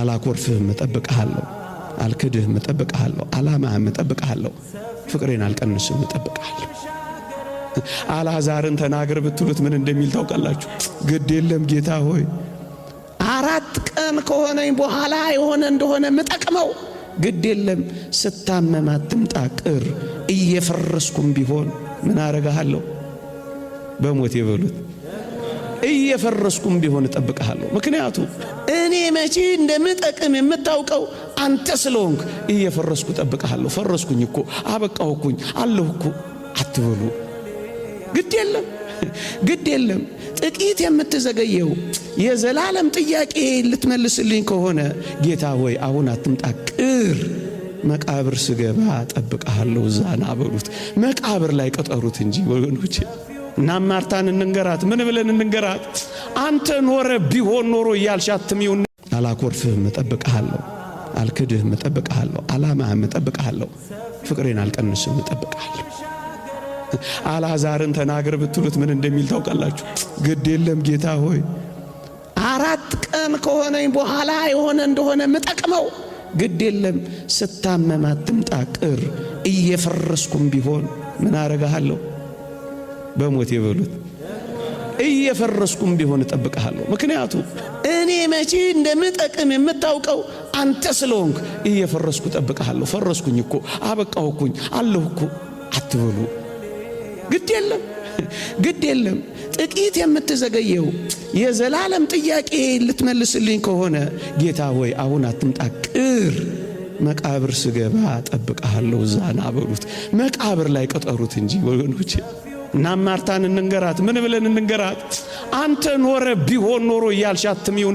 አላኮርፍህም፣ እጠብቅሃለሁ። አልክድህም፣ እጠብቅሃለሁ። አላማህም፣ እጠብቅሃለሁ። ፍቅሬን አልቀንስም፣ እጠብቅሃለሁ። አልዓዛርን ተናገር ብትሉት ምን እንደሚል ታውቃላችሁ? ግድ የለም ጌታ ሆይ 4 ቀን ከሆነኝ በኋላ የሆነ እንደሆነ ምጠቅመው ግድ የለም ስታመም አትምጣ ቅር፣ እየፈረስኩም ቢሆን ምን አረጋሃለሁ? በሞት የበሉት እየፈረስኩም ቢሆን እጠብቅሃለሁ። ምክንያቱም እኔ መቼ እንደምጠቅም የምታውቀው አንተ ስለሆንክ እየፈረስኩ እጠብቅሃለሁ። ፈረስኩኝ እኮ አበቃሁኩኝ አለሁ እኮ አትበሉ። ግድ የለም ግድ የለም። ጥቂት የምትዘገየው የዘላለም ጥያቄ ልትመልስልኝ ከሆነ ጌታ ሆይ አሁን አትምጣ ቅር፣ መቃብር ስገባ እጠብቅሃለሁ። እዛና በሉት። መቃብር ላይ ቀጠሩት እንጂ ወገኖቼ። እና ማርታን እንንገራት፣ ምን ብለን እንንገራት? አንተ ኖረ ቢሆን ኖሮ እያልሽ አትሚው። አላኮርፍህም፣ እጠብቅሃለሁ። አልክድህም፣ እጠብቅሃለሁ። አላማህም፣ እጠብቅሃለሁ። ፍቅሬን አልቀንስም፣ እጠብቅሃለሁ። አልዓዛርን ተናገር ብትሉት ምን እንደሚል ታውቃላችሁ? ግድ የለም ጌታ ሆይ 4 ቀን ከሆነኝ በኋላ የሆነ እንደሆነ ምጠቅመው ግድ የለም ስታመም አትምጣ ቅር፣ እየፈረስኩም ቢሆን ምን አረጋሃለሁ? በሞት የበሉት እየፈረስኩም ቢሆን እጠብቅሃለሁ። ምክንያቱም እኔ መቼ እንደምጠቅም የምታውቀው አንተ ስለሆንክ እየፈረስኩ እጠብቅሃለሁ። ፈረስኩኝ እኮ አበቃሁኩኝ አለሁ እኮ አትበሉ። ግድ የለም ግድ የለም። ጥቂት የምትዘገየው የዘላለም ጥያቄ ልትመልስልኝ ከሆነ ጌታ ሆይ አሁን አትምጣ ቅር፣ መቃብር ስገባ እጠብቅሃለሁ። እዛና በሉት። መቃብር ላይ ቀጠሩት እንጂ ወገኖቼ። እና ማርታን እንንገራት፣ ምን ብለን እንንገራት? አንተ ኖረ ቢሆን ኖሮ እያልሽ አትሚው።